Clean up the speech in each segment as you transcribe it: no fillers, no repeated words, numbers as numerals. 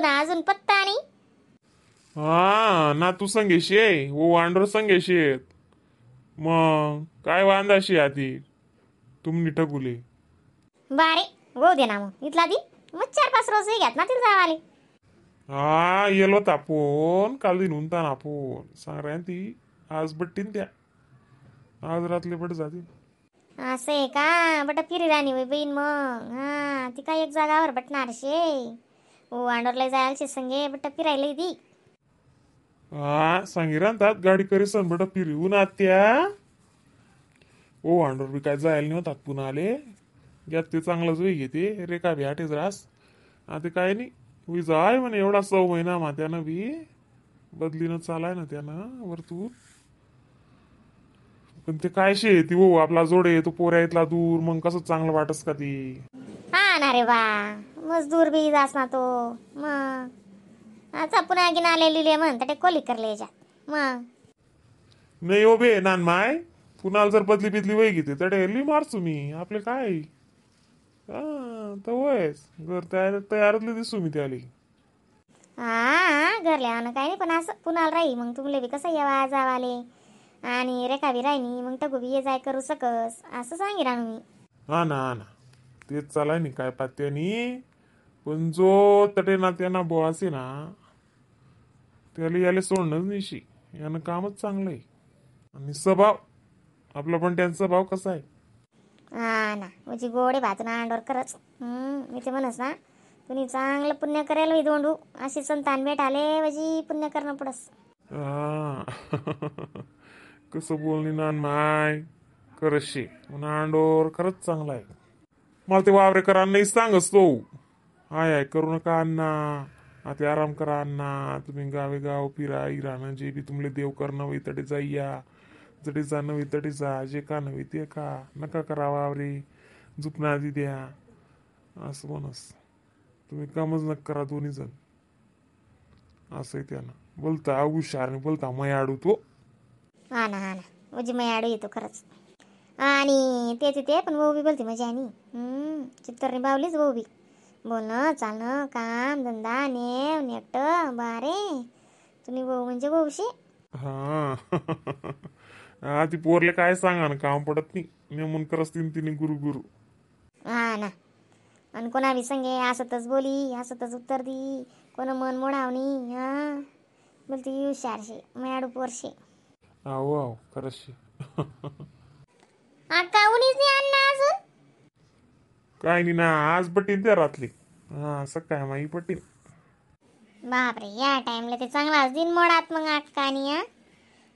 पुन्हा अजून पत्ता नाही. हा ना, तू संगेशी आहे वो वांडर संगेशी आहेत, मग काय वांदाशी आधी तुमनी ठगुले. बारे हो दे ना मग इथला दी मग 4-5 रोज घ्यात ना तिला जावाले. हा येलो होता फोन काल दिन उनता ना फोन सांग रे ती आज बट्टीन त्या आज रातले बट जातील. असं आहे का? बट फिरी राणी बाई बहीण मग हा ती काय एक जागावर बटणार शे हो आंडोरला जायला संगे बट फिरायला ती. हा सांगी राहतात गाडी करीसन बट फिरवून आत्या ओ आंडोर बी काय जायला नाही होतात पुन्हा आले घ्यात ते चांगलंच होई घेते रे का बी आठेच रास आता काय नाही विजा आहे म्हणे एवढा 6 महिना मा त्यानं बी बदलीनं चालाय ना त्यानं वरतून. पण ते काय शे ती हो आपला जोडे तो पोऱ्या इथला दूर मग कसं चांगलं वाटस का ती. हा ना रे बा मजदूर बी जास ना तो मग आता पुन्हा गिना आले लिहिले म्हण ते कोली करले याच्यात मग. नाही हो बे नान माय पुन्हा जर बदली बिदली वय घेते तर ली मारचू मी आपले काय हा तर वयस घर तयार तयारतले दिसू मी त्याली. हा घरले आणं काय नाही पण असं पुन्हा राही मग तुमले बी कसं यावा जावाले आणि रेखा बी राहिनी मग टगू बी ये जाय करू सकस असं सांगी राहू मी. हा ना हा ना तेच चालाय नी काय पात्यानी पण जो तटे ना त्यांना बोवासे ना त्याला याला सोडणंच नाही यानं कामच चांगलं आहे आणि स्वभाव आपला पण त्यांचा स्वभाव कसा आहे. हा ना म्हणजे गोडे भात ना अंडोर खरंच. मी ते म्हणस ना तुम्ही चांगलं पुण्य करायला होई दोंडू अशी संतान भेटाले म्हणजे पुण्य करणं पडस. हा कसं बोलणी नान माय खरंच शे अंडोर खरंच चांगला आहे. मला ते वावरे करा नाही सांगच तो हाय हाय करू नका अण्णा आता आराम करा अण्णा तुम्ही गावे गाव फिरा इराणं जे बी तुमले देव करणं होई तडे जाईया जडे जा नवी तडे जा जे का नवी ते का नका करा वावरे झुपणा आधी द्या असं म्हणस तुम्ही कामच नका करा दोन्ही जण असं त्यानं बोलता हुशार बोलता मयाडू तो. हा ना हा ना म्हणजे मयाडू येतो खरंच आणि ते तिथे पण भाऊ बी बोलते मजा आणि चित्तरने बावलीच भाऊ बी बोलणं चालणं काम धंदा नेव नेट बारे तुम्ही भाऊ म्हणजे भाऊशी. हा हा ती पोरले काय सांगा ना काम पडत नाही नेमून करस तीन तिने गुरु गुरु. हा ना आणि कोणा बी संगे असतच बोली असतच उत्तर दी कोण मन मोडावणी हा बोलती हुशारशे मयाडू पोरशे. आहो आहो खरंच शे. अक्का उनीच नाही अण्णा अजून काय नाही ना आज पटीन त्या रातली हा सकाळ माई पटीन. बापरे या टाइमला ते चांगलाच दिन मोडात मग अक्कानी. हा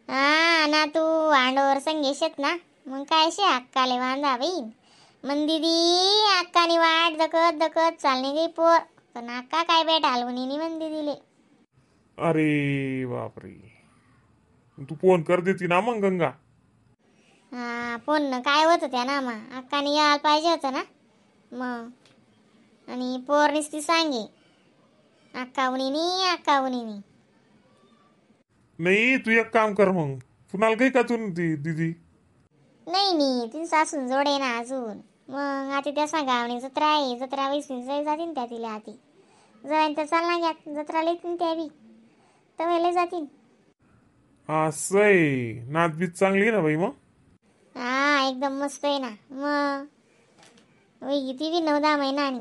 हा ना तू आंडोर संगे शेत ना मग काय शे अक्काले बांधा बहीण मन दीदी अक्कानी वाट दकत दकत चालणे गई पोर पण अक्का काय भेट हलवणी नाही मन दीदीले. अरे बापरे तू फोन कर देती ना मग गंगा. हा फोन न काय होत त्या ना मग अक्काने यायला पाहिजे होतं ना मग आणि पोर नुसती सांगे अक्का उनी अक्का उनी. नाही तू एक काम कर मग कुणाला काही का तू दीदी नाही नी ती सासून जोड आहे ना अजून मग आता त्या सांगावणी जत्रा आहे जत्रा वैसणी जातील त्या तिला आती जवळ त्या चालना घ्या जत्राला येतील त्या बी तवेला जातील. असं आहे नातबीत चांगली आहे ना बाई मग. हा एकदम मस्त आहे ना मग ती बी 9-10 महिना आणि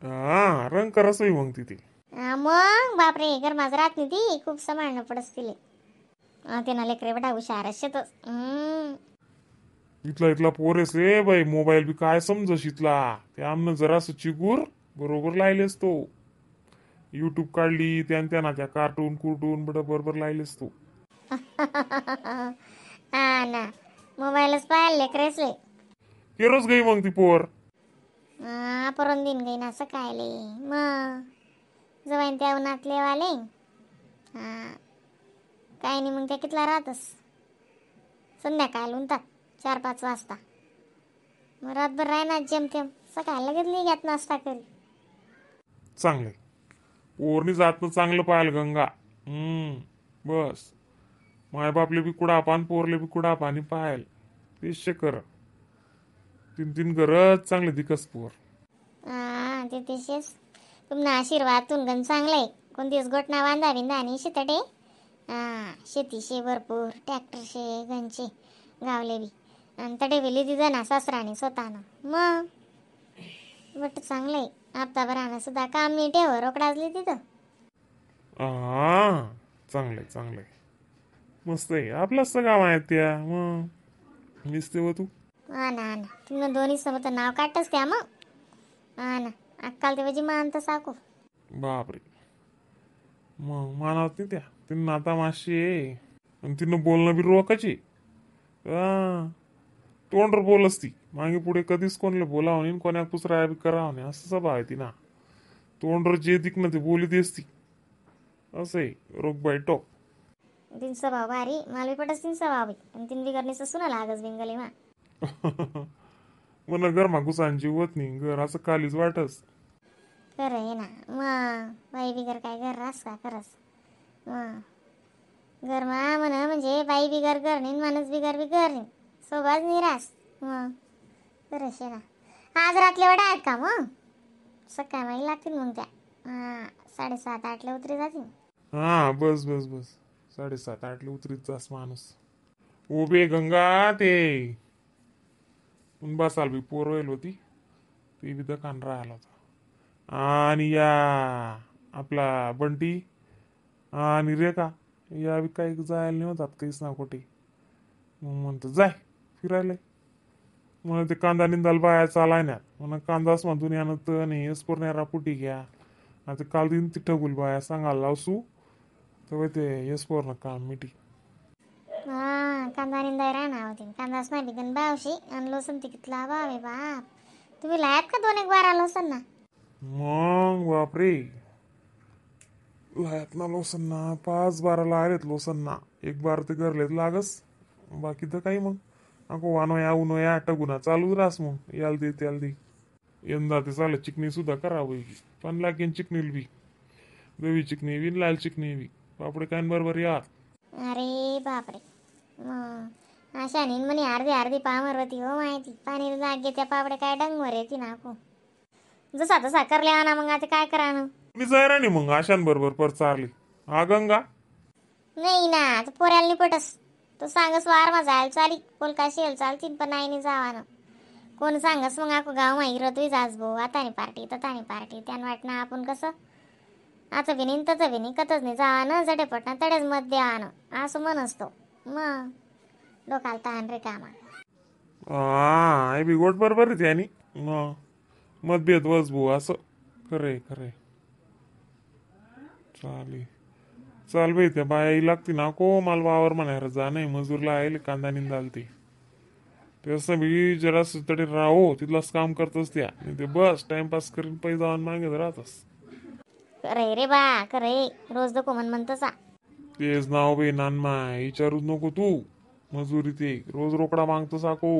हा रंग करस होई मग तिथे. मग बापरे गरमाच राहत नाही ती खूप सांभाळणं पडस तिले त्यांना लेकरे बटा हुशार शेतच. इथला इथला पोरेस रे बाई मोबाईल बी काय समजस इथला ते आमनं जरासं चिगूर बरोबर लायलेस तो युट्यूब काढली त्यान त्यांना त्या कार्टून कुर्टून बट बरोबर लायलेस तो. हा ना मोबाईलच पाहायला लेकरेसले केरोच गई मग ती पोर. परत दिन गई ना सकाळले मग जवळ त्या उन्हातले वाले हा काय नाही मग त्या कितला राहतस संध्याकाळ उनतात 4-5 वाजता मग रातभर राहणार जेमतेम सकाळ लगेच निघ्यात नाश्ता करी. चांगले पोरनी जात ना चांगलं पाहायला गंगा. बस मायबापले बी कुडा पान पोरले बी कुडा पाणी पाहायला तेच कर तीन तीन गरज चांगले दिकस पोर. हा ते तसेच तुमना आशीर्वाद तुनगन चांगलंय. कोणतीच गोटना बांधा बिंधा आणि शेतडे. हा शेती शे भरपूर ट्रॅक्टर शे गंचे गावले बी आणि तडे बी तिथं ना सासराने स्वतःनं मग बट चांगलंय. हप्ता भरानं सुद्धा काम नाही ठेव रोकडाजली तिथं. हा चांगलंय चांगलंय मस्त आहे. आपलंच तर गाव आहे त्या मग दिसते व तू. हा ना हा ना तुम्ही दोन्ही समोर नाव काढतच त्या मग. हा ना अक्काल ते मान तर साकू. बापरे मग मानावत नाही त्या तिनं नाता माशी आहे आणि तिनं बोलणं बी रोकाची. हा तोंडर बोलस ती मागे पुढे कधीच कोणाला बोलावं नाही कोण्या कुसरा बी करावं नाही असं स्वभाव आहे ती ना. तोंडर जे दिक ना ते बोली देस ती असं आहे रोग बाई टोक. तीन स्वभाव भारी मला बी पटस तीन स्वभाव बी आणि तीन बी करण्याचं सुना लागस बिंगली मा. मला घर मागू होत नाही घर असं खालीच वाटस. खरं आहे ना मग बाई बिगर काय घर रास का खरंच. मग घर मा म्हण म्हणजे बाई बिगर घर नाही माणूस बिगर बी घर नाही सोबाच नाही रास. मग खरंच आहे ना. आज रातले वडा आहेत का मग सकाळ माही लागतील मग त्या. हां 7:30-8ला उतरी जातील. हा बस बस बस 7:30-8ला उतरीत जास माणूस. उभे गंगा ते बसाल बी पोर होईल होती ते बी दकान राहिला होता. आणि या आपला बंटी आणि रेखा या बी काही जायला नाही होतात काहीच ना कुठे. मग म्हणतो जाय फिरायला म्हणून ते कांदा निंदाल बाया चालाय ना म्हणून कांदाच म्हणून यानं तर नाही यस पुटी घ्या. आता काल दिन ती ठगुल बाया सांगायला लावसू तर ते यस ना काम मिटी. हा कांदा निंदाय राहणार होती कांदाच नाही बिगन बावशी आणि लोसन ती कितला भाव आहे बाप. तुम्ही लायात का दोन एक बारा लोसन ना? मग बापरे लायात ना लोसन्ना 5-12 आलेत लोसन्ना. एक बार ते करलेत लागस बाकी तर काही मग अको वानो या उनो या टगुना चालूच रास मग याल दे त्याल दे. यंदा ते चालेल चिकणी सुद्धा करावं पण लागेन चिकनील बी दवी चिकणी बी लाल चिकणी बी पापडे काय बरोबर यार. अरे बापरे मग अशा नेन म्हणे अर्धी अर्धी पामर होती हो माहिती पाणी लागे त्या पापडे काय डंगवर येते ना को जसा तसा करल्या ना मग आता काय करा ना. मी जायरा नाही मग आशांबरोबर पर चारली हा गंगा. नाही ना तो पोऱ्याला नाही पटस तो सांगस वार मा जायला चाली पोलका शेल चालतीन पण नाही जावा ना कोण सांगस मग आको गाव मा हिरतोय जास भाऊ आता नाही पार्टी तता नाही पार्टी त्यान वाटणं आपण कसं आता बी नाही तसं बी नाही कतच नाही जावा ना जडे पटना तडेच मत द्यावा ना असं म्हण असतो मग डोकाला ताण रे कामा. हा बी गोट बरोबर आहे त्यानी मग मतभेद वस भाऊ असं खरे खरे चालेल चाल बाई. त्या बायाही लागती ना को माल वावर म्हणायला जा नाही मजूरला आईल कांदा निंदाल ती तसं बी जरा तरी राहो तिथलाच काम करतोस त्या नाही ते बस टाइमपास करीन पैसे जाऊन मागे राहतस. खरं रे बा खरं रोज दको मन म्हणतसा. तेच नाव बाई नानमाय विचारूच नको तू मजुरी ते रोज रोकडा मागतो साको.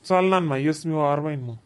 चाल नानमाय येस मी वावर माहीन मग.